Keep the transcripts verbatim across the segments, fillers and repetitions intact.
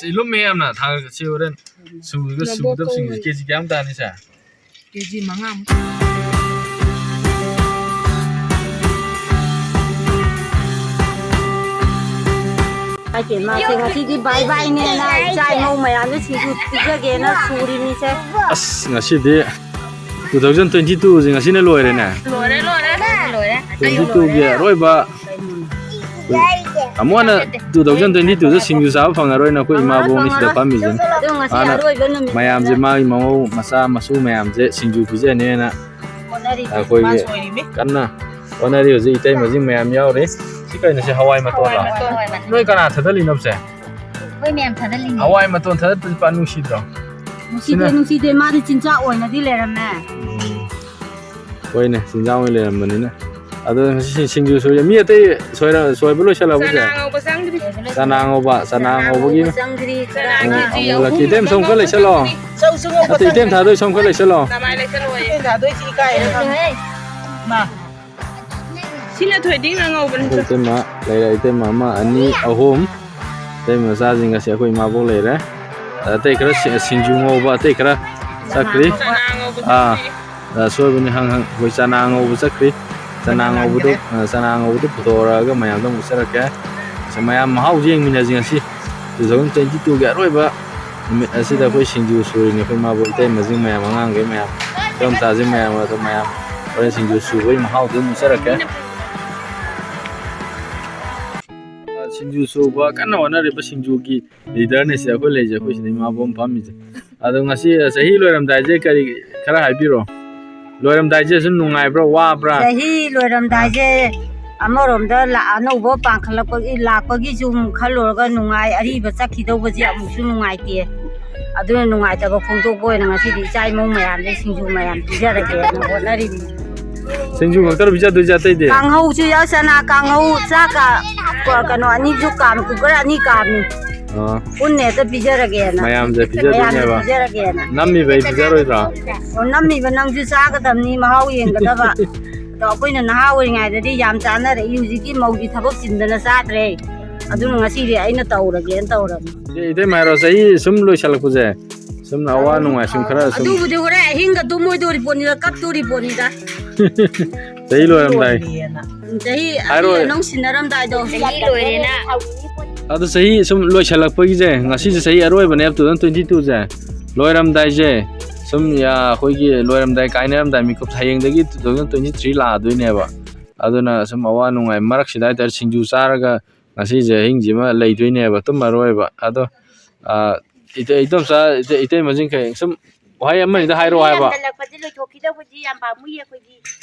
ꯁꯤ ꯂꯨꯝꯃꯦ ꯌꯥꯝꯅ꯫ ꯊꯥꯡꯒꯠꯁꯤ ꯍꯣꯔꯦꯟ ꯁꯨꯔꯒ ꯁꯨꯒꯗꯕꯁꯤꯡꯁꯦ ꯀꯦ ꯖꯤ ꯀꯌꯥꯝ ꯇꯥꯅꯤ ꯁꯦ? ꯀꯦ ꯖꯤ ꯃꯉꯥꯃꯨꯛ꯫ ꯏꯃꯥꯁꯦ ꯉꯁꯤꯗꯤ ꯕꯥꯏ ꯕꯥꯏꯅꯦꯅ ꯏꯆꯥ ꯏꯃꯧ ꯃꯌꯥꯝꯗ ꯁꯤꯡꯖꯨ ꯄꯤꯖꯒꯦꯅ ꯁꯨꯔꯤꯅꯤꯁꯦ꯫ ꯑꯁ, ꯉꯁꯤꯗꯤ two thousand twenty-twoꯁꯦ ꯉꯁꯤꯅ ꯂꯣꯏꯔꯦꯅꯦ꯫ ꯂꯣꯏꯔꯦ, ꯂꯣꯏꯔꯦ꯫ Twenty-twoꯒꯤ ꯑꯔꯣꯏꯕ꯫ ꯑꯃꯨꯛ ꯍꯟꯅ two thousand twenty-twoꯗ ꯁꯤꯡꯖꯨ ꯆꯥꯕ ꯐꯪꯉꯔꯣꯏꯅ ꯑꯩꯈꯣꯏ ꯏꯃꯥꯕꯣꯛꯅꯤ ꯁꯤꯗ ꯐꯝꯃꯤꯁꯤꯅ꯫ ꯑꯗꯣ ꯉꯁꯤ ꯃꯥꯅ ꯑꯔꯣꯏꯕ ꯅꯨꯃꯤꯠ꯫ ꯃꯌꯥꯝꯁꯦ, ꯃꯥꯒꯤ ꯃꯃꯧ, ꯃꯆꯥ ꯃꯁꯨ ꯃꯌꯥꯝꯁꯦ ꯁꯤꯡꯖꯨ ꯄꯤꯖꯅꯦꯅ ꯍꯣꯠꯅꯔꯤ꯫ ꯑꯩꯈꯣꯏꯒꯤ ꯃꯥ ꯁꯣꯏꯔꯤꯃꯤ꯫ ꯀꯟꯅ ꯍꯣꯠꯅꯔꯤ ꯍꯧꯖꯤꯛ ꯏꯇꯩꯃꯁꯤꯡ ꯃꯌꯥꯝ ꯌꯥꯎꯔꯤ꯫ ꯁꯤ ꯀꯩꯅꯣ, ꯁꯤ ꯍꯋꯥꯏ ꯃꯇꯣꯟꯂꯣ? ꯍꯋꯥꯏ ꯃꯇꯣꯟ꯫ ꯅꯣꯏ ꯀꯅꯥ ꯊꯗꯠꯂꯤꯅꯣ ꯁꯦ? ꯑꯩꯈꯣꯏ ꯃꯌꯥꯝ ꯊꯗꯠꯂꯤꯅꯤ꯫ ꯍꯋꯥꯏ ꯃꯇꯣꯟ ꯊꯗꯠꯄꯁꯤ ꯄꯥꯛ ꯅꯨꯡꯁꯤꯗ꯭ꯔꯣ? ꯅꯨꯡꯁꯤꯗꯦ, ꯁꯤꯅ ꯅꯨꯡꯁꯤꯗꯦ, ꯃꯥꯗꯤ ꯆꯤꯟꯖꯥꯛ ꯑꯣꯏꯅꯗꯤ ꯂꯩꯔꯝꯃꯦ꯫ ꯎꯝ꯫ ꯍꯣꯏꯅꯦ, ꯆꯤꯟꯖꯥꯛ ꯑꯣꯏꯅ ꯂꯩꯔꯝꯕꯅꯤꯅ꯫ ꯑꯗꯣ ꯉꯁꯤ ꯁꯤꯡꯖꯨ ꯁꯨꯏ꯫ ꯃꯤ ꯑꯇꯩ ꯁꯣꯏꯔ-, ꯁꯣꯏꯕ ꯂꯣꯏꯁꯜꯂꯕꯣ ꯆꯦ? ꯆꯅꯥ ꯉꯧꯕ ꯆꯪꯗ꯭ꯔꯤ꯫ ꯆꯅꯥ ꯉꯧꯕ, ꯆꯅꯥ ꯉꯧꯕꯒꯤ꯫ ꯆꯅꯥ ꯉꯧꯕ ꯆꯪꯗ꯭ꯔꯤ꯫ ꯆꯅꯥ ꯑꯣ, ꯀꯦ ꯖꯤ ꯑꯃꯨꯛ ꯂꯥꯛꯀꯦ꯫ ꯑꯍꯨꯝ ꯏꯇꯩꯃ ꯁꯣꯝ ꯈꯔ ꯂꯩꯁꯜꯂꯣ꯫ ꯆꯧꯁꯨ ꯉꯧꯕ ꯑꯇꯩ ꯏꯇꯩꯃ ꯆꯪꯗ꯭ꯔꯤ꯫ ꯊꯥꯗꯣꯏ ꯁꯣꯝ ꯈꯔ ꯂꯩꯁꯜꯂꯣ꯫ ꯀꯃꯥꯏ ꯂꯩꯁꯜꯂꯣꯏ? ꯏꯇꯩꯃ ꯊꯥꯗꯣꯏꯁꯤ ꯏꯀꯥꯏꯔꯦ ꯈꯪꯉꯦ꯫ ꯃꯥ꯫ ꯁꯤꯅ ꯊꯣꯏꯗꯤꯡ ꯑꯉꯧꯕꯅꯤ꯫ ꯑꯩꯈꯣꯏ ꯏꯇꯩꯃ ꯂꯩꯔꯦ, ꯏꯇꯩꯃ ꯑꯃ, ꯑꯅꯤ, ꯑꯍꯨꯝ꯫ ꯏꯇꯩꯃ ꯃꯆꯥꯁꯤꯡ ꯑꯁꯤ ꯑꯩꯈꯣꯏ ꯏꯃꯥꯕꯣꯛ ꯂꯩꯔꯦ꯫ ꯑꯇꯩ ꯈꯔ ꯁꯤ-, ꯁꯤꯡꯖꯨ ꯉꯧꯕ, ꯑꯇꯩ ꯈꯔ ꯆꯠꯈ꯭ꯔꯤ꯫ ꯆꯅꯥ ꯉꯧꯕ ꯑꯥ, ꯆꯠꯈ꯭ꯔꯤ꯫ ꯑ, ꯁꯣꯏꯕꯅꯤ, ꯍꯪ ꯍꯪ, ꯑꯩꯈꯣꯏ ꯆꯅꯥ ꯉꯧꯕ ꯆꯠꯈ꯭ꯔꯤ꯫ ꯆꯅꯥ ꯉꯧꯕꯗꯣ, ꯑ, ꯆꯅꯥ ꯉꯧꯕꯗꯣ ꯄꯨꯊꯣꯛꯑꯔꯛꯑꯒ ꯃꯌꯥꯝꯗ ꯑꯃꯨꯛ ꯆꯠꯂꯛꯀꯦ꯫ ꯑꯁ, ꯃꯌꯥꯝ ꯃꯍꯥꯎꯁꯦ ꯌꯦꯡꯃꯤꯟꯅꯁꯤ ꯉꯁꯤ꯫ Two thousand twenty-twoꯒꯤ ꯑꯔꯣꯏꯕ ꯅꯨꯃꯤꯠ ꯑꯁꯤꯗ ꯑꯩꯈꯣꯏ ꯁꯤꯡꯖꯨ ꯁꯨꯔꯤꯅꯤ꯫ ꯑꯩꯈꯣꯏ ꯏꯃꯥꯕꯣꯛ, ꯏꯇꯩꯃꯁꯤꯡ ꯃꯌꯥꯝ, ꯑꯉꯥꯡꯈꯩ ꯃꯌꯥꯝ, ꯏꯗꯣꯝꯆꯥꯁꯤꯡ ꯃꯌꯥꯝ, ꯑꯗꯣ ꯃꯌꯥꯝ ꯍꯣꯔꯦꯟ ꯁꯤꯡꯖꯨ ꯁꯨꯕꯒꯤ ꯃꯍꯥꯎꯗꯣ ꯑꯃꯨꯛ ꯆꯠꯂꯛꯀꯦ꯫ ꯑ, ꯁꯤꯡꯖꯨ ꯁꯨꯕ ꯀꯟꯅ ꯍꯣꯠꯅꯔꯤꯕ ꯁꯤꯡꯖꯨꯒꯤ leaderꯅꯦ ꯁꯤꯗ ꯑꯩꯈꯣꯏ ꯂꯩꯁꯦ, ꯑꯩꯈꯣꯏ ꯁꯤꯗ ꯏꯃꯥꯕꯣꯛ ꯑꯃ ꯐꯝꯃꯤꯁꯦ꯫ ꯑꯗꯣ ꯉꯁꯤ ꯆꯍꯤ ꯂꯣꯏꯔꯝꯗꯥꯏꯁꯦ ꯀꯔꯤ ꯈꯔ ꯍꯥꯏꯕꯤꯔꯣ? ꯂꯣꯏꯔꯝꯗꯥꯏꯁꯦ ꯁꯨꯝ ꯅꯨꯡꯉꯥꯏꯕ꯭ꯔꯥ, ꯋꯥꯕ꯭ꯔꯥ? ꯆꯍꯤ ꯂꯣꯏꯔꯝꯗꯥꯏꯁꯦ ꯑꯃꯔꯣꯝꯗ ꯂꯥ-, ꯑꯅꯧꯕ ꯄꯥꯟꯈꯠꯂꯛꯄꯒꯤ, ꯂꯥꯛꯄꯒꯤꯁꯨ ꯑꯃꯨꯛ ꯈꯜꯂꯨꯔꯒ ꯅꯨꯡꯉꯥꯏ, ꯑꯔꯤꯕ ꯆꯠꯈꯤꯗꯧꯕꯁꯦ ꯑꯃꯨꯛꯁꯨ ꯅꯨꯡꯉꯥꯏꯇꯦ꯫ ꯑꯗꯨꯅ ꯅꯨꯡꯉꯥꯏꯇꯕ ꯐꯣꯡꯗꯣꯛꯄ ꯑꯣꯏꯅ ꯉꯁꯤꯗꯤ ꯏꯆꯥ ꯏꯃꯧ ꯃꯌꯥꯝꯗ ꯁꯤꯡꯖꯨ ꯃꯌꯥꯝ ꯄꯤꯖꯔꯒꯦꯅ ꯍꯣꯠꯅꯔꯤꯕꯅꯤ꯫ ꯁꯤꯡꯖꯨ ꯈꯛꯇꯔꯣ ꯄꯤꯖꯗꯣꯏꯁꯦ ꯑꯇꯩꯗꯤ? ꯀꯥꯡꯍꯧꯁꯨ ꯌꯥꯎ-, ꯆꯅꯥ ꯀꯥꯡꯍꯧ, ꯆꯥꯛꯀ, ꯀ-, ꯀꯩꯅꯣ ꯑꯅꯤꯁꯨ ꯀꯥꯝ, cooker ꯑꯅꯤ ꯀꯥꯝꯃꯤ꯫ ꯑꯣ꯫ ꯄꯨꯟꯅ ꯍꯦꯛꯇ ꯄꯤꯖꯔꯒꯦꯅ꯫ ꯃꯌꯥꯝꯁꯦ ꯃꯌꯥꯝꯁꯦ ꯄꯤꯖꯗꯣꯏꯅꯦꯕ? ꯄꯤꯖꯔꯒꯦꯅ꯫ ꯅꯝꯃꯤꯕ ꯑꯩ ꯄꯤꯖꯔꯣꯏꯗ꯭ꯔꯣ? ꯑꯣ, ꯅꯝꯃꯤꯕ ꯅꯪꯁꯨ ꯆꯥꯒꯗꯕꯅꯤ, ꯃꯍꯥꯎ ꯌꯦꯡꯒꯗꯕ꯫ ꯑꯗꯣ ꯑꯩꯈꯣꯏꯅ ꯅꯍꯥ ꯑꯣꯏꯔꯤꯉꯩꯗꯗꯤ ꯌꯥꯝ ꯆꯥꯅꯔꯛꯏ, ꯍꯧꯖꯤꯛꯀꯤ ꯃꯧꯗꯤ ꯊꯕꯛ ꯆꯤꯟꯗꯅ ꯆꯥꯗ꯭ꯔꯦ꯫ ꯑꯗꯨꯅ ꯉꯁꯤꯗꯤ ꯑꯩꯅ ꯇꯧꯔꯒꯦꯅ ꯇꯧꯔꯕꯅꯤ꯫ ꯏꯆꯦ, ꯏꯇꯩꯃ ꯍꯥꯏꯔꯣ, ꯆꯍꯤ ꯁꯨꯝ ꯂꯣꯏꯁꯜꯂꯛꯄꯁꯦ, ꯁꯨꯝ ꯑꯋꯥ ꯅꯨꯡꯉꯥꯏ ꯁꯨꯝ ꯈꯔ ꯁꯨꯝ ꯑꯗꯨꯕꯨꯗꯤ ꯍꯣꯔꯦꯟ ꯑꯍꯤꯡꯒ ꯇꯨꯝꯃꯣꯏꯗꯣꯔꯤ ꯄꯣꯠꯅꯤꯗ, ꯀꯞꯇꯣꯔꯤ ꯄꯣꯠꯅꯤꯗ꯫ ꯆꯍꯤ ꯂꯣꯏꯔꯝꯗꯥꯏ꯫ ꯂꯣꯏꯔꯦꯅ꯫ ꯎꯝ, ꯆꯍꯤ ꯍꯥꯏꯔꯣ꯫ ꯑꯔꯤ ꯑꯅꯧ ꯁꯤꯟꯅꯔꯝꯗꯥꯏꯗꯣ꯫ ꯆꯍꯤ ꯂꯣꯏꯔꯦꯅ꯫ ꯑꯗꯣ ꯆꯍꯤ ꯁꯨꯝ ꯂꯣꯏꯁꯜꯂꯛꯄꯒꯤꯁꯦ, ꯉꯁꯤꯁꯦ ꯆꯍꯤ ꯑꯔꯣꯏꯕꯅꯦꯕ, two thousand twenty two ꯁꯦ꯫ ꯂꯣꯏꯔꯝꯗꯥꯏꯁꯦ, ꯁꯨꯝ ꯌꯥ-, ꯑꯩꯈꯣꯏꯒꯤ ꯂꯣꯏꯔꯝꯗꯥꯏ, ꯀꯥꯏꯅꯔꯝꯗꯥꯏ ꯃꯤꯀꯨꯞ, ꯍꯌꯦꯡꯗꯒꯤ two thousand twenty three ꯂꯥꯛꯑꯗꯣꯏꯅꯦꯕ꯫ ꯑꯗꯨꯅ ꯁꯨꯝ ꯑꯋꯥ ꯅꯨꯡꯉꯥꯏ ꯃꯔꯛꯁꯤꯗ ꯍꯥꯏꯇꯥꯔꯦ, ꯁꯤꯡꯖꯨ ꯆꯥꯔꯒ ꯉꯁꯤꯁꯦ ꯑꯍꯤꯡꯁꯤꯃ ꯂꯩꯗꯣꯏꯅꯦꯕ, ꯇꯨꯝꯃꯔꯣꯏꯕ꯫ ꯑꯗꯣ, ꯑ, ꯏꯇꯩ-, ꯏꯇꯩꯃꯆꯥ, ꯏꯇꯩ-, ꯏꯇꯩꯃꯁꯤꯡꯈꯩ ꯁꯨꯝ ꯋꯥꯍꯩ ꯑꯃ ꯑꯅꯤꯗ ꯍꯥꯏꯔꯛꯑꯣ ꯍꯥꯏꯕ꯫ ꯌꯥꯝꯁꯤꯜꯂꯛꯄꯁꯦ ꯂꯣꯏꯊꯣꯛꯈꯤꯗꯧꯕꯁꯤ ꯌꯥꯝ ꯄꯥꯝꯃꯨꯏ ꯑꯩꯈꯣꯏꯗꯤ꯫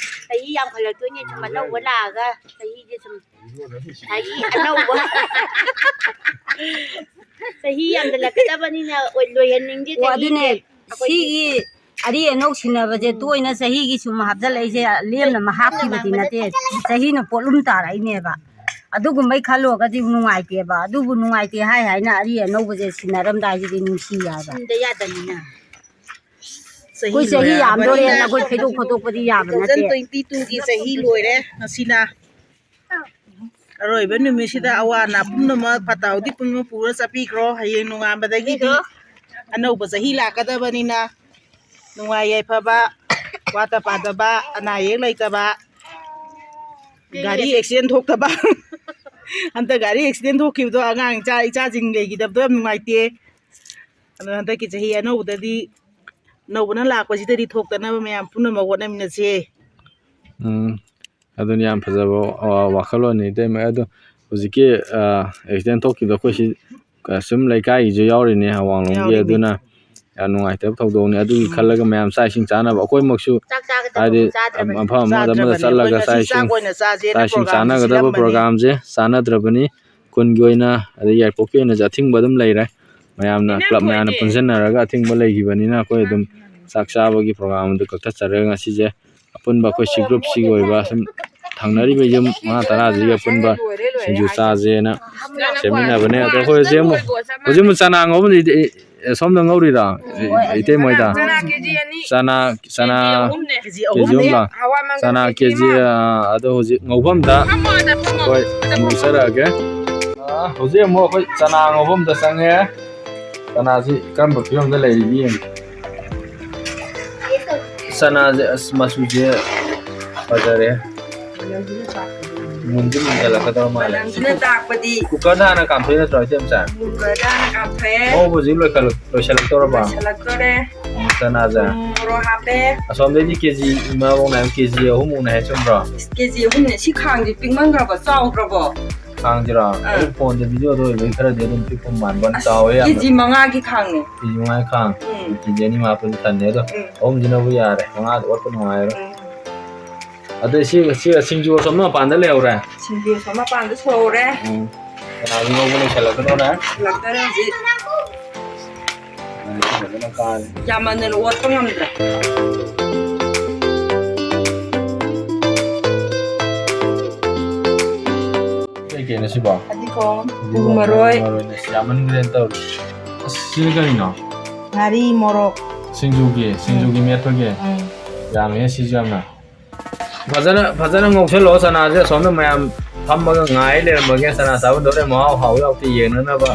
ꯆꯍꯤ ꯌꯥꯝꯈꯠꯂꯛꯇꯣꯏꯅꯦ ꯁꯨꯝ ꯑꯅꯧꯕ ꯂꯥꯛꯑꯒ ꯆꯍꯤꯁꯦ ꯁꯨꯝ ꯆꯍꯤ ꯑꯅꯧꯕ꯫ ꯆꯍꯤ ꯌꯥꯝꯁꯤꯜꯂꯛꯀꯗꯕꯅꯤꯅ ꯑꯣꯏ-, ꯂꯣꯏꯍꯟꯅꯤꯡꯗꯦ ꯑꯣ, ꯆꯍꯤꯁꯦ꯫ ꯑꯗꯨꯅꯦ, ꯑꯩꯈꯣꯏꯗꯤ ꯁꯤꯒꯤ ꯑꯔꯤ ꯑꯅꯧ ꯁꯤꯟꯅꯕꯁꯦ ꯎꯝ꯫ ꯇꯣꯏꯅ ꯆꯍꯤꯒꯤ ꯁꯨꯝ ꯍꯥꯞꯆꯜꯂꯛꯏꯁꯦ, ꯂꯦꯝꯅ ꯑꯃ ꯍꯥꯞꯈꯤꯕꯗꯤ ꯅꯠꯇꯦ, ꯆꯍꯤꯅ ꯄꯣꯠꯂꯨꯝ ꯇꯥꯔꯛꯏꯅꯦꯕ꯫ ꯑꯗꯨꯒꯨꯝꯕꯩ ꯈꯜꯂꯨꯔꯒꯗꯤ ꯅꯨꯡꯉꯥꯏꯇꯦꯕ꯫ ꯑꯗꯨꯕꯨ ꯅꯨꯡꯉꯥꯏꯇꯦ ꯍꯥꯏ ꯍꯥꯏꯅ ꯑꯔꯤ ꯑꯅꯧꯕꯁꯦ ꯁꯤꯟꯅꯔꯝꯗꯥꯏꯁꯤꯗꯤ ꯅꯨꯡꯁꯤ ꯍꯥꯏꯕ꯫ ꯁꯤꯟꯗ ꯌꯥꯗꯕꯅꯤꯅ꯫ ꯆꯍꯤ ꯑꯩꯈꯣꯏ ꯆꯍꯤ ꯂꯣꯏꯔꯛꯑꯕꯅꯤꯅ ꯌꯥꯝꯗꯣꯔꯦꯅ ꯑꯩꯈꯣꯏ ꯊꯩꯗꯣꯛ ꯈꯣꯠꯇꯣꯛꯄꯗꯤ ꯌꯥꯕ ꯅꯠꯇꯦ꯫ two thousand twenty two ꯒꯤ ꯆꯍꯤ ꯂꯣꯏꯔꯦ ꯉꯁꯤꯅ꯫ ꯑꯔꯣꯏꯕ ꯅꯨꯃꯤꯠꯁꯤꯗ ꯑꯋꯥ ꯑꯅꯥ ꯄꯨꯝꯅꯃꯛ, ꯐꯠꯇ ꯍꯥꯎꯗꯤ ꯄꯨꯝꯅꯃꯛ ꯄꯨꯔ ꯆꯠꯄꯤꯈ꯭ꯔꯣ꯫ ꯍꯌꯦꯡ ꯅꯣꯡꯉꯥꯟꯕꯗꯒꯤꯗꯤ ꯑꯅꯧꯕ ꯆꯍꯤ ꯂꯥꯛꯀꯗꯕꯅꯤꯅ ꯅꯨꯡꯉꯥꯏ ꯌꯥꯏꯐꯕ, ꯋꯥꯠꯇ ꯄꯥꯗꯕ, ꯑꯅꯥ ꯑꯌꯦꯛ ꯂꯩꯇꯕ, ꯒꯥꯔꯤ ꯑꯦꯛꯁꯤꯗꯦꯟ ꯊꯣꯛꯇꯕ꯫ ꯍꯟꯗꯛ ꯒꯥꯔꯤ ꯑꯦꯛꯁꯤꯗꯦꯟ ꯊꯣꯛꯈꯤꯕꯗꯣ ꯑꯉꯥꯡ ꯏꯆꯥ, ꯏꯆꯥꯁꯤꯡ ꯂꯩꯈꯤꯗꯕꯗꯣ ꯌꯥꯝ ꯅꯨꯡꯉꯥꯏꯇꯦ꯫ ꯑꯗꯣ ꯍꯟꯗꯛꯀꯤ ꯆꯍꯤ ꯑꯅꯧꯕꯗꯗꯤ, ꯑꯅꯧꯕꯅ ꯂꯥꯛꯄꯁꯤꯗꯗꯤ ꯊꯣꯛꯇꯅꯕ ꯃꯌꯥꯝ ꯄꯨꯝꯅꯃꯛ ꯍꯣꯠꯅꯃꯤꯟꯅꯁꯦ꯫ ꯎꯝ, ꯑꯗꯨꯅꯤ ꯌꯥꯝ ꯐꯖꯕ, ꯑ, ꯋꯥꯈꯜꯂꯣꯟꯅꯤ, ꯏꯇꯩꯃ꯫ ꯑꯗꯣ ꯍꯧꯖꯤꯛꯀꯤ, ꯑ, ꯑꯦꯛꯁꯤꯗꯦꯟ ꯊꯣꯛꯈꯤꯕꯗꯣ ꯑꯩꯈꯣꯏ ꯁꯤ, ꯑ, ꯁꯨꯝ ꯂꯩꯀꯥꯏꯒꯤꯁꯨ ꯌꯥꯎꯔꯤꯅꯦ, ꯑꯋꯥꯡꯂꯣꯝꯒꯤ꯫ ꯌꯥꯎꯔꯤꯅꯦ꯫ ꯑꯗꯨꯅ ꯌꯥꯝ ꯅꯨꯡꯉꯥꯏꯇꯕ ꯊꯧꯗꯣꯛꯅꯤ꯫ ꯑꯗꯨꯒꯤ ꯎꯝ꯫ ꯈꯜꯂꯒ ꯃꯌꯥꯝ ꯆꯥꯛ ꯏꯁꯤꯡ ꯆꯥꯅꯕ, ꯑꯩꯈꯣꯏꯃꯛꯁꯨ ꯆꯥꯛ ꯆꯥꯒꯗꯕ ꯍꯥꯏꯗꯤ, ꯆꯥꯗ꯭ꯔꯕꯅꯤ꯫ ꯃꯐꯝ ꯑꯃꯗ, ꯑꯃꯗ ꯆꯥꯗ꯭ꯔꯕꯅꯤ꯫ ꯆꯠꯂꯒ ꯑꯩꯈꯣꯏ ꯆꯥꯛ ꯉꯁꯤ ꯏꯁꯤꯡ, ꯆꯥꯛ ꯑꯣꯏꯅ ꯆꯥꯁꯦꯅ ꯆꯥꯛ ꯏꯁꯤꯡ program ꯆꯥꯅꯒꯗꯕ ꯁꯤꯜꯂꯝꯕꯅꯤ꯫ Programꯁꯦ ꯆꯥꯟꯅꯗ꯭ꯔꯕꯅꯤ꯫ ꯈꯨꯟꯒꯤ ꯑꯣꯏꯅ, ꯑꯗꯩ ꯌꯥꯏꯔꯤꯄꯣꯛꯀꯤ ꯑꯣꯏꯅꯁꯨ ꯑꯊꯤꯡꯕ ꯑꯗꯨꯝ ꯂꯩꯔꯦ꯫ ꯃꯌꯥꯝꯅ, club ꯃꯌꯥꯝꯅ ꯄꯨꯟꯁꯤꯟꯅꯔꯒ ꯑꯊꯤꯡꯕ ꯂꯩꯈꯤꯕꯅꯤꯅ ꯑꯩꯈꯣꯏ ꯑꯗꯨꯝ ꯆꯥꯛ ꯆꯥꯕꯒꯤ program ꯑꯗꯨ ꯀꯛꯊꯠꯆꯔꯒ ꯉꯁꯤꯁꯦ ꯑꯄꯨꯟꯕ ꯑꯩꯈꯣꯏ C groupꯁꯤꯒꯤ ꯑꯣꯏꯕ ꯁꯨꯝ ꯊꯪꯅꯔꯤꯕ ꯌꯨꯝ ꯃꯉꯥ ꯇꯔꯥꯁꯤꯒꯤ ꯑꯄꯨꯟꯕ ꯁꯤꯡꯖꯨ ꯆꯥꯁꯦꯅ ꯁꯦꯝꯃꯤꯟꯅꯕꯅꯦ꯫ ꯑꯗꯣ ꯑꯩꯈꯣꯏ ꯍꯧꯖꯤꯛ ꯑꯃꯨꯛ, ꯍꯧꯖꯤꯛ ꯑꯃꯨꯛ ꯆꯅꯥ ꯉꯧꯕꯗꯤ, ꯑꯦ, ꯁꯣꯝꯗ ꯉꯧꯔꯤꯔꯣ? ꯏ-, ꯏꯇꯩ ꯃꯣꯏꯗ? ꯆꯅꯥ ꯀꯦꯖꯤ ꯑꯅꯤ꯫ ꯆꯅꯥ, ꯆꯅꯥ ꯀꯦꯖꯤ ꯑꯍꯨꯝꯅꯦ꯫ ꯀꯦꯖꯤ ꯑꯍꯨꯝꯅꯦ꯫ ꯑꯍꯨꯝꯂ? ꯍꯋꯥꯏ ꯃꯪꯒꯜ ꯆꯅꯥ ꯀꯦꯖꯤ ꯀꯦꯖꯤ ꯑꯃ꯫ ꯑꯃ, ꯑꯗꯣ ꯍꯧꯖꯤꯛ ꯉꯧꯐꯝꯗ ꯐꯝꯃꯣ ꯑꯗ, ꯐꯝꯃꯣ꯫ ꯑꯩꯈꯣꯏ ꯉꯧꯖꯔꯛꯑꯒꯦ꯫ ꯑꯥ, ꯍꯧꯖꯤꯛ ꯑꯃꯨꯛ ꯑꯩꯈꯣꯏ ꯆꯅꯥ ꯉꯧꯕ ꯑꯃꯗ ꯆꯪꯉꯦ꯫ ꯆꯅꯥꯁꯤ ꯀꯔꯝꯕ ꯐꯤꯕꯝꯗ ꯂꯩꯔꯤꯒꯦ ꯌꯦꯡꯒꯦ꯫ ꯆꯅꯥꯁꯦ ꯑꯁ ꯃꯆꯨꯁꯦ ꯐꯖꯔꯦ꯫ ꯃꯨꯟꯗꯤ ꯃꯨꯟꯖꯜꯂꯛꯀꯗꯧꯔ ꯃꯥꯜꯂꯦ꯫ ꯃꯅꯝꯁꯤꯅ ꯇꯥꯛꯄꯗꯤ ꯀꯨꯀꯔꯗ ꯍꯥꯟꯅ ꯀꯥꯝꯊꯣꯛꯏ ꯅꯠꯇ꯭ꯔꯣ ꯏꯆꯦ ꯃꯆꯥ? ꯀꯨꯀꯔꯗ ꯍꯥꯟꯅ ꯀꯥꯝꯊꯣꯛꯑꯦ꯫ ꯉꯧꯕꯁꯤ ꯂꯣꯏꯈꯠꯂꯛ-, ꯂꯣꯏꯁꯤꯜꯂꯛꯇꯧꯔꯕ? ꯂꯣꯏꯁꯤꯜꯂꯛꯇꯣꯔꯦ꯫ ꯆꯅꯥꯁꯦ꯫ ꯊꯨꯝ, ꯃꯣꯔꯣꯛ ꯍꯥꯞꯄꯦ꯫ ꯑꯁꯣꯝꯗꯩꯗꯤ ꯀꯦꯖꯤ ꯃꯑꯣꯡꯅꯦ ꯍꯥꯏ, ꯀꯦꯖꯤ ꯑꯍꯨꯝꯃꯨꯛꯅꯦ ꯍꯥꯏ, ꯆꯨꯝꯕ꯭ꯔꯣ? ꯀꯦꯖꯤ ꯑꯍꯨꯝꯅꯦ꯫ ꯁꯤ ꯈꯥꯡꯁꯦ ꯄꯤꯛꯃꯟꯈ꯭ꯔꯕ, ꯆꯥꯎꯗ꯭ꯔꯕꯣ? ꯈꯥꯡꯁꯤꯔꯣ? ꯑꯥ꯫ ꯑꯩ ꯐꯣꯟꯗ ꯚꯤꯗꯤꯑꯣꯗ ꯑꯣꯏꯕꯒꯤ ꯈꯔꯗꯤ ꯑꯗꯨꯝ ꯄꯤꯛꯄ ꯃꯥꯟꯕ ꯋꯥꯅꯤ, ꯑꯁ, ꯆꯥꯎꯋꯦ ꯌꯥꯝꯅ꯫ ꯀꯦꯖꯤ ꯃꯉꯥꯒꯤ ꯈꯥꯡꯅꯦ꯫ ꯀꯦꯖꯤ ꯃꯉꯥꯒꯤ ꯈꯥꯡ꯫ ꯎꯝ꯫ ꯀꯦꯖꯤ ꯑꯅꯤ ꯍꯥꯞꯄꯗꯤ ꯊꯜꯂꯦ ꯑꯗꯣ꯫ ꯎꯝ꯫ ꯑꯍꯨꯝꯁꯤꯅꯕꯨ ꯌꯥꯔꯦ, ꯃꯉꯥꯗꯤ ꯑꯣꯠꯄ ꯅꯨꯡꯉꯥꯏꯔꯣꯏ꯫ ꯎꯝ꯫ ꯑꯗꯩ ꯁꯤ, ꯁꯤ ꯁꯤꯡꯖꯨ ꯑꯁꯣꯝ ꯃꯄꯥꯟꯗ ꯂꯩꯍꯧꯔꯦ꯫ ꯁꯤꯡꯖꯨ ꯑꯁꯣꯝ ꯃꯄꯥꯟꯗ ꯁꯧꯍꯧꯔꯦ꯫ ꯎꯝ꯫ ꯆꯅꯥꯁꯨ ꯉꯧꯕ ꯂꯣꯏꯁꯤꯜꯂꯛꯀꯗꯧꯔꯦ꯫ ꯂꯣꯏꯁꯤꯜꯂꯛꯇꯣꯔꯦ ꯍꯧꯖꯤꯛ꯫ ꯐꯖꯅ ꯀꯥꯔꯦ꯫ ꯌꯥꯝꯃꯟꯗꯅ ꯑꯣꯠꯄ ꯉꯝꯗ꯭ꯔꯦ꯫ ꯀꯩ ꯀꯩꯅꯣ ꯁꯤꯕꯣ? ꯐꯗꯤꯒꯣꯝ, ꯐꯗꯤꯒꯣꯝ, ꯎ ꯃꯔꯣꯏ꯫ ꯃꯔꯣꯏꯅꯦ꯫ ꯑꯁ, ꯌꯥꯝꯃꯟꯈ꯭ꯔꯦꯅ ꯇꯧꯔꯤ꯫ ꯑꯁ, ꯁꯤꯅ ꯀꯔꯤꯅꯣ? ꯉꯥꯔꯤ, ꯃꯣꯔꯣꯛ꯫ ꯁꯤꯡꯖꯨꯒꯤ, ꯁꯤꯡꯖꯨꯒꯤ ꯎꯝ꯫ ꯃꯦꯠꯄꯒꯤ? ꯎꯝ꯫ ꯌꯥꯝꯃꯦꯍꯦ ꯁꯤꯁꯨ ꯌꯥꯝꯅ꯫ ꯐꯖꯅ, ꯐꯖꯅ ꯉꯧꯁꯜꯂꯣ ꯆꯅꯥꯁꯦ꯫ ꯑꯁꯣꯝꯗ ꯃꯌꯥꯝ ꯐꯝꯃꯒ ꯉꯥꯏ ꯂꯩꯔꯝꯃꯒꯦ꯫ ꯆꯅꯥ ꯆꯥꯐꯝꯗ ꯍꯣꯔꯦꯟ ꯃꯍꯥꯎ ꯍꯥꯎ ꯌꯥꯎꯗꯦ ꯌꯦꯡꯅꯅꯕ꯫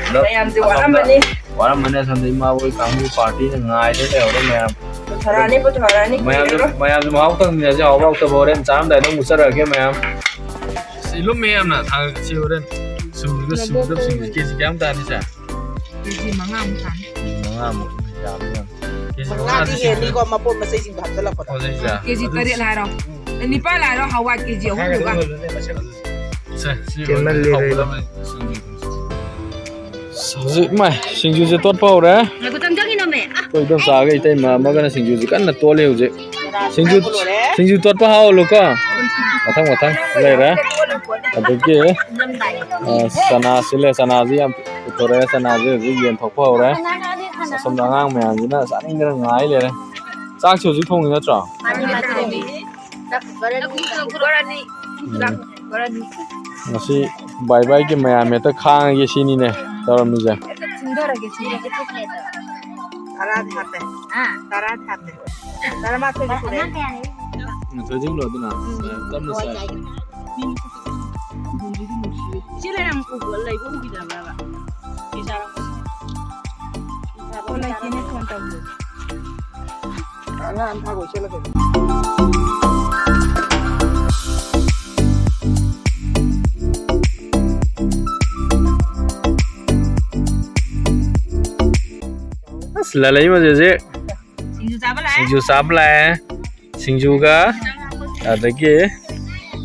ꯑꯗꯣ ꯃꯌꯥꯝꯁꯦ ꯑꯁꯣꯝꯗ ꯋꯥꯔꯝꯃꯅꯤ꯫ ꯋꯥꯔꯝꯃꯅꯤ꯫ ꯑꯁꯣꯝꯗ ꯏꯃꯥ ꯍꯣꯏ ꯀꯥꯡꯕꯨ ꯄꯥꯔꯇꯤꯅ ꯉꯥꯏꯗ ꯂꯩꯍꯧꯔꯦ ꯃꯌꯥꯝ꯫ ꯄꯨꯊꯣꯔꯛꯑꯅꯤ, ꯄꯨꯊꯣꯔꯛꯑꯅꯤ, ꯃꯌꯥꯝꯁꯨ, ꯀꯨꯏꯔꯔꯣꯏ꯫ ꯃꯌꯥꯝꯁꯨ ꯃꯍꯥꯎ ꯇꯪꯃꯤꯟꯅꯁꯦ꯫ ꯍꯥꯎꯕ ꯍꯥꯎꯇꯕ ꯍꯣꯔꯦꯟ ꯆꯥꯔꯝꯗꯥꯏꯗ ꯑꯃꯨꯛ ꯆꯠꯂꯛꯑꯒꯦ ꯃꯌꯥꯝ꯫ ꯑꯁ, ꯏꯂꯨꯝ ꯃꯌꯥꯝꯅ ꯊꯥꯡ-, ꯁꯤ ꯍꯣꯔꯦꯟ ꯁꯨꯔꯒ ꯁꯨꯒꯗꯕꯁꯤꯡꯁꯦ ꯀꯦꯖꯤ ꯀꯌꯥꯝ ꯇꯥꯅꯤ ꯁꯦ? ꯀꯦꯖꯤ ꯃꯉꯥꯃꯨꯛ ꯇꯥꯅꯤ꯫ ꯀꯦꯖꯤ ꯃꯉꯥꯃꯨꯛ꯫ ꯌꯥꯝꯃꯤ ꯌꯥꯝ꯫ ꯀꯦꯖꯤ ꯃꯉꯥꯗꯤ ꯃꯉꯥꯗꯤ ꯍꯦꯜꯂꯤꯀꯣ, ꯁꯨꯗ꯭ꯔꯦ꯫ ꯃꯄꯣꯠ ꯃꯆꯩꯁꯤꯡꯗꯣ ꯍꯥꯞꯆꯜꯂꯛꯄꯗ꯫ ꯍꯧꯖꯤꯛꯁꯦ꯫ ꯀꯦꯖꯤ ꯑꯗꯨ ꯇꯔꯦꯠ ꯍꯥꯏꯔꯣ꯫ ꯎꯝ꯫ ꯑꯦ, ꯅꯤꯄꯥꯜ ꯍꯥꯏꯔꯣ, ꯍꯋꯥꯏ ꯀꯦꯖꯤ ꯑꯍꯨꯝꯗꯨꯒ꯫ ꯁꯦ, ꯁꯤ ꯇꯦꯟꯃꯜꯂꯦ, ꯍꯧꯖꯤꯛ ꯏꯕꯦꯝꯃ꯫ ꯍꯧꯒꯗꯕꯅꯤ꯫ ꯁꯤꯡꯖꯨ꯫ ꯍꯧꯖꯤꯛ ꯃꯥꯏ ꯁꯤꯡꯖꯨꯁꯦ ꯇꯣꯠꯄ ꯍꯧꯔꯦ꯫ ꯉꯥꯏꯈꯣ, ꯆꯪꯖꯈꯤꯅꯣꯃꯦ꯫ ꯑ, ꯑꯩꯈꯣꯏ ꯏꯗꯣꯝꯆꯥꯒ ꯏꯇꯩꯃ ꯑꯃꯒꯅ ꯁꯤꯡꯖꯨꯁꯦ ꯀꯟꯅ ꯇꯣꯠꯂꯤ ꯍꯧꯖꯤꯛ꯫ ꯁꯤꯡꯖꯨ, ꯁꯤꯡꯖꯨ ꯇꯣꯠꯄ ꯍꯧꯍꯜꯂꯨꯀꯣ꯫ ꯃꯊꯪ ꯃꯊꯪ ꯂꯩꯔꯦ꯫ ꯑꯗꯒꯤ, ꯑ, ꯆꯅꯥ ꯁꯤꯜꯂꯦ꯫ ꯆꯅꯥꯁꯤ ꯌꯥꯝ ꯄꯨꯊꯣꯔꯛꯑꯦ꯫ ꯆꯅꯥꯁꯤ ꯍꯧꯖꯤꯛ ꯌꯦꯟ ꯊꯣꯛꯄ ꯍꯧꯔꯦ꯫ ꯑꯁꯣꯝꯗ ꯑꯉꯥꯡ ꯃꯌꯥꯝꯁꯤꯅ ꯆꯥꯅꯤꯡꯗꯅ ꯉꯥꯏ ꯂꯩꯔꯦ꯫ ꯆꯥꯛꯁꯤ ꯍꯧꯖꯤꯛ ꯊꯣꯡꯉꯤ ꯅꯠꯇ꯭ꯔꯣ? ꯎꯝ꯫ ꯉꯁꯤ ꯕꯥꯏ ꯕꯥꯏꯒꯤ ꯃꯌꯥꯝ ꯍꯦꯛꯇ ꯈꯥꯡꯉꯒꯦ ꯁꯤꯅꯤꯅꯦ ꯇꯧꯔꯝꯃꯤꯁꯦ꯫ ꯇꯔꯥꯗꯤ ꯍꯥꯞꯄꯦ꯫ ꯍꯥ? ꯇꯔꯥꯗꯤ ꯍꯥꯞꯄꯦ꯫ ꯇꯔꯥꯃꯥꯊꯣꯏꯗꯤ ꯁꯨꯔꯦ꯫ ꯊꯣꯏꯗꯤꯡꯂꯣ ꯑꯗꯨꯅ? ꯎꯝ꯫ ꯇꯞꯅ ꯆꯥꯏ꯫ ꯁꯤ ꯂꯩꯔꯝ ꯎꯕ, ꯂꯩꯕ ꯎꯈꯤꯗꯕ꯭ꯔꯕ? ꯐꯤ ꯁꯥꯔꯝꯕꯁꯦ? ꯐꯤ ꯁꯥꯕ ꯑꯣ, ꯂꯩꯇꯦꯅꯦ, ꯐꯣꯟ ꯇꯧꯕꯤꯌꯨ꯫ ꯑꯉꯥꯡ ꯑꯃ ꯊꯥꯈꯣ, ꯆꯦꯜꯂꯒ꯫ ꯑꯁ, ꯂꯂꯩꯃꯁꯦ ꯍꯧꯖꯤꯛ ꯁꯤꯡꯖꯨ ꯆꯥꯕ ꯂꯥꯛꯑꯦ꯫ ꯁꯤꯡꯖꯨ ꯆꯥꯕ ꯂꯥꯛꯑꯦ꯫ ꯁꯤꯡꯖꯨꯒ ꯑꯗꯒꯤ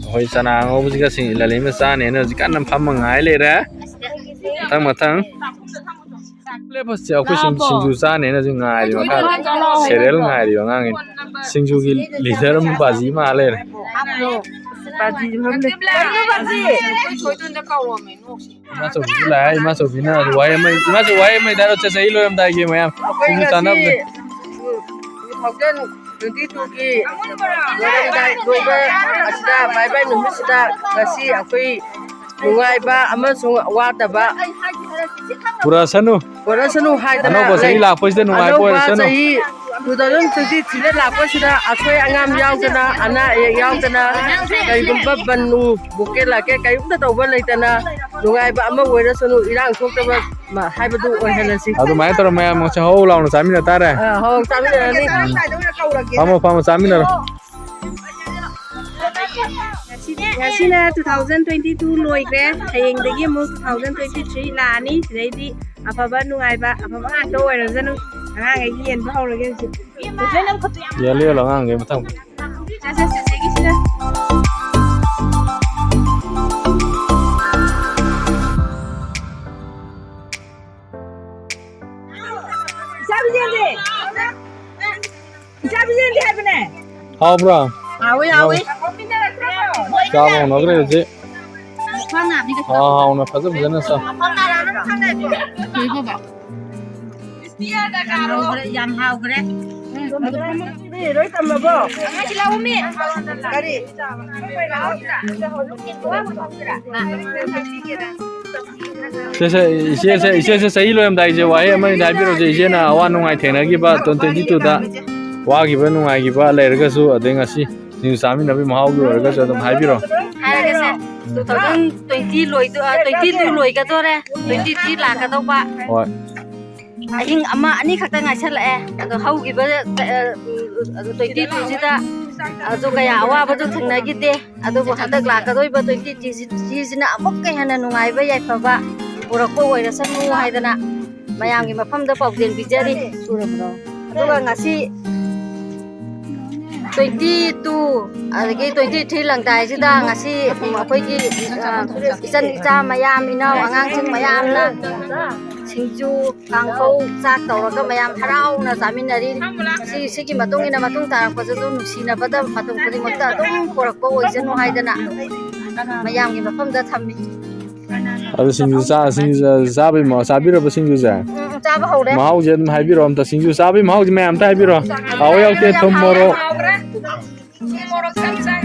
ꯑꯩꯈꯣꯏ ꯆꯅꯥ ꯑꯉꯧꯕꯁꯤꯒ ꯁꯤꯡ-, ꯂꯂꯩꯃ ꯆꯥꯅꯦꯅ ꯍꯧꯖꯤꯛ ꯀꯟꯅ ꯐꯝꯃ ꯉꯥꯏ ꯂꯩꯔꯦ꯫ ꯃꯊꯪ ꯃꯊꯪ꯫ ꯂꯦꯞꯄꯁꯦ, ꯑꯩꯈꯣꯏ ꯁꯤꯡ-, ꯁꯤꯡꯖꯨ ꯆꯥꯅꯦꯅ ꯍꯧꯖꯤꯛ ꯉꯥꯏꯔꯤ ꯃꯈꯥꯗ꯫ ꯁꯦꯔꯤꯌꯦꯜ ꯉꯥꯏꯔꯤꯕ ꯑꯉꯥꯡꯒꯤ꯫ ꯁꯤꯡꯖꯨꯒꯤ ꯂꯤꯗꯔ ꯑꯃ ꯕꯥꯖꯤ ꯑꯃ ꯑꯥ ꯂꯩꯔꯦ꯫ ꯕꯥꯖꯤ ꯐꯝꯂꯦ꯫ ꯀꯩꯅꯣ ꯕꯥꯖꯤ? ꯏꯃꯥꯆꯧꯕꯤꯁꯨ ꯂꯥꯛꯑꯦ꯫ ꯏꯃꯥꯆꯧꯕꯤꯅ ꯋꯥꯍꯩ ꯑꯃ, ꯏꯃꯥꯆꯧꯕꯤ ꯋꯥꯍꯩ ꯑꯃ ꯍꯥꯏꯔꯣ, ꯆꯦ, ꯆꯍꯤ ꯂꯣꯏꯔꯝꯗꯥꯏꯒꯤ ꯃꯌꯥꯝ ꯑꯩꯈꯣꯏ ꯁꯤꯡꯖꯨ ꯉꯁꯤ ꯆꯥꯅꯕꯁꯦ꯫ Two thousand twenty-two ꯒꯤ ꯂꯣꯏꯔꯝꯗꯥꯏ, ꯂꯣꯏꯕ ꯑꯁꯤꯗ, ꯕꯥꯏ ꯕꯥꯏ ꯅꯨꯃꯤꯠꯁꯤꯗ ꯉꯁꯤ ꯑꯩꯈꯣꯏ ꯅꯨꯡꯉꯥꯏꯕ ꯑꯃꯁꯨꯡ ꯋꯥꯗꯕ ꯄꯨꯔꯛꯁꯅꯨ꯫ ꯄꯨꯔꯛꯁꯅꯨ ꯍꯥꯏꯗꯅ ꯑꯅꯧꯕ ꯆꯍꯤ ꯂꯩ꯫ ꯂꯥꯛꯄꯁꯤꯗ ꯅꯨꯡꯉꯥꯏꯕ ꯑꯅꯧꯕ ꯑꯣꯏꯔꯁꯅꯨ꯫ ꯆꯍꯤ two thousand twenty-three ꯗ ꯂꯥꯛꯄꯁꯤꯗ ꯑꯁꯣꯏ ꯑꯉꯥꯝ ꯌꯥꯎꯗꯅ, ꯑꯅꯥ ꯑꯌꯦꯛ ꯌꯥꯎꯗꯅ, ꯀꯔꯤꯒꯨꯝꯕ ꯕꯟ ꯅꯨꯡ ꯕꯣꯀꯦ ꯂꯥꯛꯀꯦ ꯀꯔꯤꯝꯇ ꯇꯧꯕ ꯂꯩꯇꯅ ꯅꯨꯡꯉꯥꯏꯕ ꯑꯃ ꯑꯣꯏꯔꯁꯅꯨ, ꯏꯔꯥꯡ ꯊꯣꯛꯇꯕ ꯃ-, ꯍꯥꯏꯕꯗꯨ ꯑꯣꯏꯍꯜꯂꯁꯤ꯫ ꯑꯗꯨꯃꯥꯏꯅ ꯇꯧꯔ ꯃꯌꯥꯝ ꯑꯃꯨꯛ ꯍꯧ ꯂꯥꯎꯅ ꯆꯥꯃꯤꯟꯅ ꯇꯥꯔꯦ꯫ ꯑꯥ, ꯍꯣ, ꯆꯥꯃꯤꯟꯅꯔꯅꯤ꯫ ꯎꯝ꯫ ꯐꯝꯃꯣ, ꯐꯝꯃꯣ, ꯆꯥꯃꯤꯟꯅꯔꯣ꯫ ꯉꯁꯤꯅ two thousand twenty-two ꯂꯣꯏꯈ꯭ꯔꯦ꯫ ꯍꯌꯦꯡꯗꯒꯤ ꯑꯃꯨꯛ two thousand twenty-three ꯂꯥꯛꯑꯅꯤ꯫ ꯁꯤꯗꯩꯗꯤ ꯑꯐꯕ ꯅꯨꯡꯉꯥꯏꯕ ꯑꯐꯕ ꯉꯥꯛꯇ ꯑꯣꯏꯔꯁꯅꯨ꯫ ꯑꯉꯥꯡꯈꯩꯒꯤ ꯌꯦꯟꯕ ꯍꯧꯔꯒꯦ ꯍꯧꯖꯤꯛ꯫ ꯌꯦꯜꯂꯨ, ꯌꯦꯜꯂꯨ, ꯑꯉꯥꯡꯈꯩ ꯃꯊꯪ꯫ ꯆꯥꯁꯦ, ꯆꯦꯆꯦꯒꯤꯁꯤꯅ꯫ ꯏꯆꯥ ꯕꯤꯖꯦꯟꯗꯤ! ꯏꯆꯥ ꯕꯤꯖꯦꯟꯗꯤ ꯍꯥꯏꯕꯅꯦ! ꯍꯥꯎꯕ꯭ꯔꯣ? ꯍꯥꯎꯋꯤ, ꯍꯥꯎꯋꯤ꯫ ꯆꯥꯕ ꯍꯧꯅꯈ꯭ꯔꯦ ꯍꯧꯖꯤꯛ꯫ ꯍꯥꯎ ꯍꯥꯎꯅ ꯐꯖ ꯐꯖꯅ ꯆꯥꯎ꯫ ꯂꯣꯏꯕꯕ? ꯌꯥꯝ ꯍꯥꯎꯈ꯭ꯔꯦ, ꯌꯥꯝ ꯍꯥꯎꯈ꯭ꯔꯦ꯫ ꯂꯣꯏ ꯇꯝꯃꯕꯣ? ꯀꯔꯤ? ꯁꯦ, ꯁꯦ, ꯏꯆꯦꯁꯦ, ꯏꯆꯦꯁꯦ ꯆꯍꯤ ꯂꯣꯏꯔꯝꯗꯥꯏꯁꯦ ꯋꯥꯍꯩ ꯑꯃ ꯑꯅꯤ ꯍꯥꯏꯕꯤꯔꯣꯁꯦ꯫ ꯏꯆꯦꯅ ꯑꯋꯥ ꯅꯨꯡꯉꯥꯏ ꯊꯦꯡꯅꯈꯤꯕ twenty twenty-two ꯗ ꯋꯥꯈꯤꯕ ꯅꯨꯡꯉꯥꯏꯈꯤꯕ ꯂꯩꯔꯒꯁꯨ, ꯑꯗꯩ ꯉꯁꯤ ꯁꯤꯡꯖꯨ ꯆꯥꯃꯤꯟꯅꯕꯒꯤ ꯃꯍꯥꯎꯒꯤ ꯑꯣꯏꯔꯒꯁꯨ ꯑꯗꯨꯝ ꯍꯥꯏꯕꯤꯔꯣ꯫ ꯍꯥꯏꯔꯒꯁꯦ, two thousand twenty ꯂꯣꯏꯗꯣ-, ꯑ, twenty two ꯂꯣꯏꯒꯗꯣꯔꯦ, twenty three ꯂꯥꯛꯀꯗꯧꯕ꯫ ꯍꯣꯏ꯫ ꯑꯍꯤꯡ ꯑꯃ ꯑꯅꯤ ꯈꯛꯇ ꯉꯥꯏꯁꯜꯂꯛꯑꯦ꯫ ꯑꯗꯣ ꯍꯧꯈꯤꯕ, ꯑ, twenty two ꯁꯤꯗ ꯑꯗꯨ ꯀꯌꯥ ꯑꯋꯥꯕꯗꯨ ꯊꯦꯡꯅꯈꯤꯗꯦ꯫ ꯑꯗꯨꯕꯨ ꯍꯟꯗꯛ ꯂꯥꯛꯀꯗꯣꯏꯕ twenty three ꯁꯤꯅ ꯑꯃꯨꯛꯀ ꯍꯦꯟꯅ ꯅꯨꯡꯉꯥꯏꯕ ꯌꯥꯏꯐꯕ ꯄꯨꯔꯛꯄ ꯑꯣꯏꯔꯁꯅꯨ ꯍꯥꯏꯗꯅ ꯃꯌꯥꯝꯒꯤ ꯃꯐꯝꯗ ꯄꯥꯎꯖꯦꯜ ꯄꯤꯖꯔꯤ꯫ ꯑꯗꯨꯒ ꯉꯁꯤ twenty two ꯑꯗꯒꯤ twenty three ꯂꯪꯗꯥꯏꯁꯤꯗ ꯉꯁꯤ ꯑꯩꯈꯣꯏꯒꯤ, ꯑ, ꯏꯆꯟ ꯏꯆꯥ ꯃꯌꯥꯝ, ꯏꯅꯥꯎ ꯑꯉꯥꯡꯁꯤꯡ ꯃꯌꯥꯝꯅ ꯁꯤꯡꯖꯨ, ꯀꯥꯡꯍꯧ, ꯆꯥꯛ ꯇꯧꯔꯒ ꯃꯌꯥꯝ ꯍꯔꯥꯎꯅ ꯆꯥꯃꯤꯟꯅꯔꯤ꯫ ꯁꯤ, ꯁꯤꯒꯤ ꯃꯇꯨꯡ ꯏꯟꯅ ꯃꯇꯨꯡ ꯇꯥꯔꯛꯄꯗꯁꯨ ꯅꯨꯡꯁꯤꯅꯕꯗ ꯃꯇꯝ ꯈꯨꯗꯤꯡꯃꯛꯇ ꯑꯗꯨꯝ ꯄꯨꯔꯛꯄ ꯑꯣꯏꯖꯅꯨ ꯍꯥꯏꯗꯅ ꯃꯌꯥꯝꯒꯤ ꯃꯐꯝꯗ ꯊꯝꯃꯤ꯫ ꯑꯗꯨ ꯁꯤꯡꯖꯨ ꯆꯥ-, ꯁꯤꯡꯖꯨ ꯆꯥ-, ꯆꯥꯕꯩ ꯃꯍꯥꯎ, ꯆꯥꯕꯤꯔꯕ ꯁꯤꯡꯖꯨꯁꯦ? ꯎꯝ, ꯎꯝ, ꯆꯥꯕ ꯍꯧꯔꯦ꯫ ꯃꯍꯥꯎꯁꯦ ꯑꯗꯨꯝ ꯍꯥꯏꯕꯤꯔꯛꯑꯣ ꯑꯝꯇ꯫ ꯁꯤꯡꯖꯨ ꯆꯥꯕꯒꯤ ꯃꯍꯥꯎꯁꯦ ꯃꯌꯥꯝ ꯑꯝꯇ ꯍꯥꯏꯕꯤꯔꯛꯑꯣ꯫ ꯍꯥꯎꯕ ꯌꯥꯎꯗꯦ, ꯌꯥꯝ ꯊꯨꯝ, ꯍꯥꯎꯔꯦ, ꯃꯣꯔꯣꯛ꯫ ꯍꯥꯎꯔꯦ꯫ ꯊꯨꯝ, ꯃꯣꯔꯣꯛ ꯆꯥꯏ, ꯆꯥꯏ꯫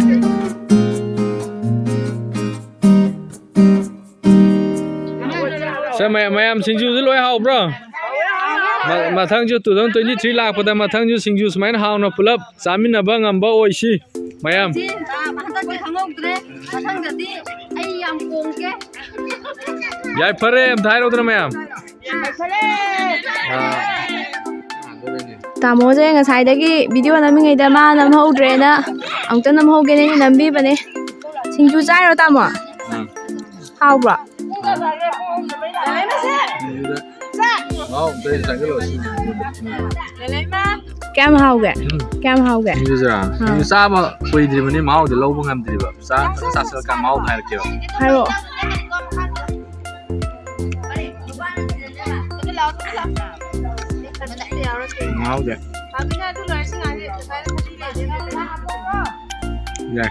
ꯁꯦ, ꯃꯌꯥꯝ, ꯃꯌꯥꯝ ꯁꯤꯡꯖꯨꯁꯨ ꯂꯣꯏ ꯍꯥꯎꯕ꯭ꯔꯣ? ꯃ-, ꯃꯊꯪꯁꯨ two thousand twenty three ꯂꯥꯛꯄꯗ ꯃꯊꯪꯁꯨ ꯁꯤꯡꯖꯨ ꯁꯨꯃꯥꯏꯅ ꯍꯥꯎꯅ ꯄꯨꯂꯞ ꯆꯥꯃꯤꯟꯅꯕ ꯉꯝꯕ ꯑꯣꯏꯁꯤ ꯃꯌꯥꯝ꯫ ꯁꯤ, ꯑ, ꯍꯟꯗꯛꯇꯤ ꯈꯪꯍꯧꯗ꯭ꯔꯦ꯫ ꯃꯊꯪꯗꯗꯤ ꯑꯩ ꯌꯥꯝ ꯀꯣꯡꯒꯦ꯫ ꯌꯥꯏꯐꯔꯦ ꯑꯝꯇ ꯍꯥꯏꯔꯧꯗꯅ ꯃꯌꯥꯝ꯫ ꯌꯥꯏꯐꯔꯦ꯫ ꯑꯥ꯫ ꯇꯥꯃꯣꯁꯦ ꯉꯁꯥꯏꯗꯒꯤ video ꯅꯝꯃꯤꯉꯩꯗ ꯃꯥ ꯅꯝꯍꯧꯗ꯭ꯔꯦꯅ ꯑꯃꯨꯛꯇ ꯅꯝꯍꯧꯒꯦꯅ ꯑꯩꯅ ꯅꯝꯕꯤꯕꯅꯦ꯫ ꯁꯤꯡꯖꯨ ꯆꯥꯏꯔꯣ, ꯇꯥꯃꯣ? ꯑꯥ꯫ ꯍꯥꯎꯕ꯭ꯔꯣ? ꯁꯤꯡꯖꯨꯗ ꯃꯍꯥꯎ ꯑꯝꯇ ꯆꯪꯁꯤꯜꯂꯣ, ꯁꯤꯡꯖꯨꯗ꯫ ꯀꯌꯥꯝ ꯍꯥꯎꯒꯦ? ꯎꯝ꯫ ꯀꯌꯥꯝ ꯍꯥꯎꯒꯦ? ꯁꯤꯡꯖꯨꯁꯤꯔꯥ? ꯑꯥ꯫ ꯁꯤꯡꯖꯨ ꯆꯥꯕ ꯀꯨꯏꯗ꯭ꯔꯤꯕꯅꯤ, ꯃꯍꯥꯎꯗꯤ ꯂꯧꯕ ꯉꯝꯗ꯭ꯔꯤꯕ꯫ ꯆꯥ-, ꯐꯖꯅ ꯆꯥꯁꯤꯜꯂꯀꯥꯟꯗ ꯃꯍꯥꯎꯗꯣ ꯍꯥꯏꯔꯛꯀꯦꯕ꯫ ꯍꯥꯏꯔꯛꯑꯣ꯫ ꯃꯍꯥꯎꯁꯦ꯫ ꯌꯥꯏ꯫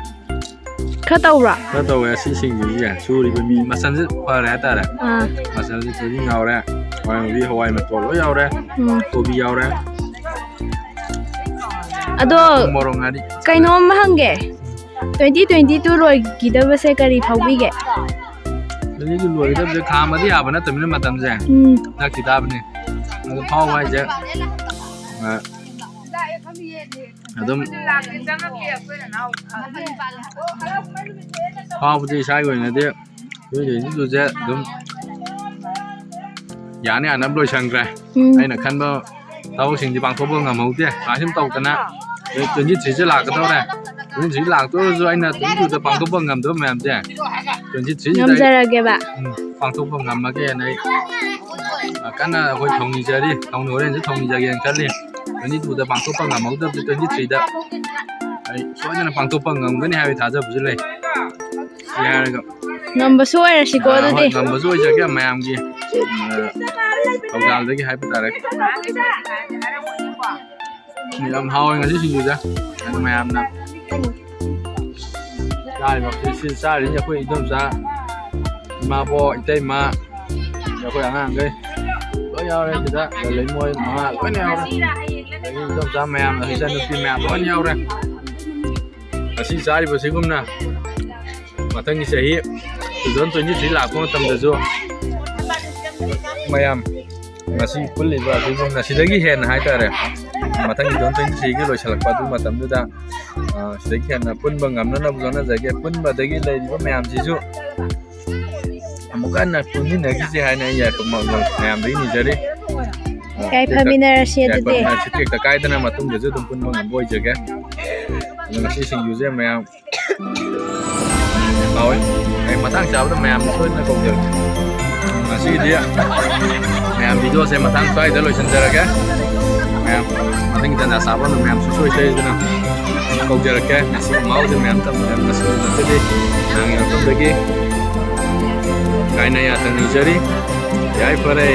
ꯈꯔ ꯇꯧꯕ꯭ꯔꯥ? ꯈꯔ ꯇꯧꯋꯦ, ꯑꯁꯤ ꯁꯤꯡꯖꯨꯁꯦ ꯁꯨꯔꯤꯕ ꯃꯤ ꯃꯆꯜꯁꯦ ꯐꯔꯦ ꯍꯥꯏꯇꯥꯔꯦ꯫ ꯑꯥ꯫ ꯃꯆꯜꯁꯦ ꯊꯣꯏꯗꯤꯡ ꯌꯥꯎꯔꯦ, ꯍꯋꯥꯏ ꯃꯨꯕꯤ, ꯍꯋꯥꯏ ꯃꯇꯣꯟ ꯂꯣꯏ ꯌꯥꯎꯔꯦ, ꯎꯝ꯫ ꯀꯣꯕꯤ ꯌꯥꯎꯔꯦ꯫ ꯑꯗꯣ ꯃꯣꯔꯣꯛ ꯉꯥꯔꯤ꯫ ꯀꯩꯅꯣꯝ ꯍꯪꯒꯦ, twenty twenty two ꯂꯣꯏꯈꯤꯗꯕꯁꯦ ꯀꯔꯤ ꯐꯥꯎꯕꯤꯒꯦ? Twenty two ꯂꯣꯏꯒꯗꯕꯁꯦ ꯈꯥꯝꯕꯗꯤ ꯌꯥꯕ ꯅꯠꯇꯕꯅꯤꯅ ꯃꯇꯝꯁꯦ ꯎꯝ꯫ ꯅꯛꯈꯤ ꯇꯥꯕꯅꯤ꯫ ꯑꯗꯣ ꯐꯥꯎꯕ ꯍꯥꯏꯁꯦ, ꯑ, ꯑꯗꯨꯝ ꯐꯥꯎꯕꯗꯤ ꯏꯁꯥꯒꯤ ꯑꯣꯏꯅꯗꯤ ꯇ꯭ꯋꯦꯟꯇꯤ ꯇ꯭ꯋꯦꯟꯇꯤ ꯇꯨꯁꯦ ꯑꯗꯨꯝ ꯌꯥꯅ ꯌꯥꯅꯕ ꯂꯣꯏꯁꯟꯈ꯭ꯔꯦ꯫ ꯎꯝ꯫ ꯑꯩꯅ ꯈꯟꯕ ꯊꯕꯛꯁꯤꯡꯗꯤ ꯄꯥꯡꯊꯣꯛꯄ ꯉꯝꯍꯧꯗꯦ꯫ ꯁꯨꯃꯥꯏꯅ ꯁꯨꯝ ꯇꯧꯗꯅ ꯇ꯭ꯋꯦꯟꯇꯤ ꯊ꯭ꯔꯤꯁꯦ ꯂꯥꯛꯀꯗꯧꯔꯦ꯫ ꯇ꯭ꯋꯦꯟꯇꯤ ꯊ꯭ꯔꯤ ꯂꯥꯛꯇꯧꯔꯁꯨ ꯑꯩꯅ ꯇ꯭ꯋꯦꯟꯇꯤ ꯇꯨꯗ ꯄꯥꯡꯊꯣꯛꯄ ꯉꯝꯗꯕ ꯃꯌꯥꯝꯁꯦ ꯇ꯭ꯋꯦꯟꯇꯤ ꯊ꯭ꯔꯤꯁꯤꯗ ꯑꯩ, ꯉꯝꯖꯔꯒꯦꯕ꯫ ꯎꯝ, ꯄꯥꯡꯊꯣꯛꯄ ꯉꯝꯃꯒꯦꯅ ꯑꯩ, ꯑ, ꯀꯟꯅ ꯑꯩꯈꯣꯏ ꯊꯧꯅꯤꯖꯔꯤ꯫ ꯊꯧꯅꯤ ꯍꯣꯔꯦꯟꯁꯨ ꯊꯧꯅꯤꯖꯒꯦꯅ ꯈꯜꯂꯤ꯫ ꯇ꯭ꯋꯦꯟꯇꯤ ꯇꯨꯗ ꯄꯥꯡꯊꯣꯛꯄ ꯉꯝꯍꯧꯗꯕꯁꯦ ꯇ꯭ꯋꯦꯟꯇꯤ ꯊ꯭ꯔꯤꯗ ꯑꯩ ꯁꯣꯏꯗꯅ ꯄꯥꯡꯊꯣꯛꯄ ꯉꯝꯒꯅꯤ ꯍꯥꯏꯕꯒꯤ ꯊꯥꯖꯕꯁꯨ ꯂꯩ꯫ ꯁꯤ ꯍꯥꯏꯔꯒ ꯉꯝꯕꯁꯨ ꯑꯣꯏꯔꯁꯤꯀꯣ꯫ ꯑ, ꯑꯗꯨꯗꯤ ꯍꯣꯏ, ꯉꯝꯕꯁꯨ ꯑꯣꯏꯖꯒꯦ ꯃꯌꯥꯝꯒꯤ, ꯑ, ꯊꯧꯖꯥꯜꯗꯒꯤ ꯍꯥꯏꯕ ꯇꯥꯔꯦ꯫ ꯌꯥꯝ ꯍꯥꯎꯋꯦ ꯉꯁꯤ ꯁꯤꯡꯖꯨꯁꯦ꯫ ꯑꯗꯨ ꯃꯌꯥꯝꯅ ꯆꯥꯔꯤꯕ, ꯁꯤ ꯆꯥꯔꯤꯁꯦ ꯑꯩꯈꯣꯏ ꯏꯗꯣꯝꯆꯥ, ꯏꯃꯥꯕꯣꯛ, ꯏꯇꯩꯃ, ꯑꯩꯈꯣꯏ ꯑꯉꯥꯡꯈꯩ ꯂꯣꯏ ꯌꯥꯎꯔꯦ ꯁꯤꯗ꯫ ꯂꯩꯃꯣꯏ ꯃꯉꯥ ꯂꯣꯏꯅ ꯌꯥꯎꯔꯦ꯫ ꯑꯗꯒꯤ ꯏꯗꯣꯝꯆꯥ ꯃꯌꯥꯝ, ꯏꯆꯟꯅꯨꯄꯤ ꯃꯌꯥꯝ ꯂꯣꯏꯅ ꯌꯥꯎꯔꯦ꯫ ꯉꯁꯤ ꯆꯥꯔꯤꯕꯁꯤꯒꯨꯝꯅ ꯃꯊꯪꯒꯤ ꯆꯍꯤ two thousand twenty three ꯂꯥꯛꯄ ꯃꯇꯝꯗꯁꯨ ꯃꯌꯥꯝ ꯉꯁꯤ ꯄꯨꯜꯂꯤꯕ ꯑꯗꯨꯒꯨꯝꯅ ꯁꯤꯗꯒꯤ ꯍꯦꯟꯅ ꯍꯥꯏꯇꯥꯔꯦ, ꯃꯊꯪꯒꯤ two thousand twenty three ꯒꯤ ꯂꯣꯏꯁꯤꯜꯂꯛꯄ ꯑꯗꯨ ꯃꯇꯝꯗꯨꯗ, ꯑ, ꯁꯤꯗꯒꯤ ꯍꯦꯟꯅ ꯄꯨꯟꯕ ꯉꯝꯅꯅꯕ ꯍꯣꯠꯅꯖꯒꯦ꯫ ꯄꯨꯟꯕꯗꯒꯤ ꯂꯩꯔꯤꯕ ꯃꯌꯥꯝꯁꯤꯁꯨ ꯑꯃꯨꯛꯀ ꯍꯟꯅ ꯄꯨꯟꯃꯤꯟꯅꯈꯤꯁꯦ ꯍꯥꯏꯅ ꯑꯩ ꯌꯥꯏꯐ-, ꯃ-, ꯃ-, ꯃꯌꯥꯝꯗꯒꯤ ꯅꯤꯖꯔꯤ꯫ ꯑ, ꯌꯥꯏꯐꯃꯤꯟꯅꯔꯁꯤ ꯑꯗꯨꯗꯤ꯫ ꯌꯥꯏꯐꯃꯤꯟꯅꯔꯁꯤ, ꯇꯦꯛꯇ ꯀꯥꯏꯗꯅ ꯃꯇꯨꯡꯗꯁꯨ ꯑꯗꯨꯝ ꯄꯨꯟꯕ ꯉꯝꯕ ꯑꯣꯏꯖꯒꯦ꯫ ꯑꯗꯨ ꯉꯁꯤ ꯁꯤꯡꯖꯨꯁꯦ ꯃꯌꯥꯝ ꯍꯥꯎꯋꯦ꯫ ꯑꯩ ꯃꯇꯥꯡ ꯆꯥꯕꯗ ꯃꯌꯥꯝ ꯁꯣꯏꯗꯅ ꯀꯧꯖꯔꯛꯀꯦ꯫ ꯉꯁꯤꯒꯤꯗꯤ ꯃꯌꯥꯝ video ꯁꯦ ꯃꯇꯥꯡ ꯁ꯭ꯋꯥꯏꯗ ꯂꯣꯏꯁꯤꯟꯖꯔꯒꯦ꯫ ꯃꯌꯥꯝ ꯃꯊꯪꯒꯤ ꯇꯟꯖꯥ ꯆꯥꯕ ꯑꯃꯗ ꯃꯌꯥꯝꯁꯨ ꯁꯣꯏ ꯁꯣꯏꯗꯅ ꯀꯧꯖꯔꯛꯀꯦ꯫ ꯉꯁꯤ ꯃꯍꯥꯎꯁꯦ ꯃꯌꯥꯝ ꯇꯝꯕꯤꯔꯦ꯫ ꯉꯁꯤꯒꯤꯗꯃꯛꯇꯗꯤ ꯃꯌꯥꯝꯒꯤ ꯃꯐꯝꯗꯒꯤ ꯀꯥꯏꯅ ꯌꯥꯊꯪ ꯅꯤꯖꯔꯤ꯫ ꯌꯥꯏꯐꯔꯦ꯫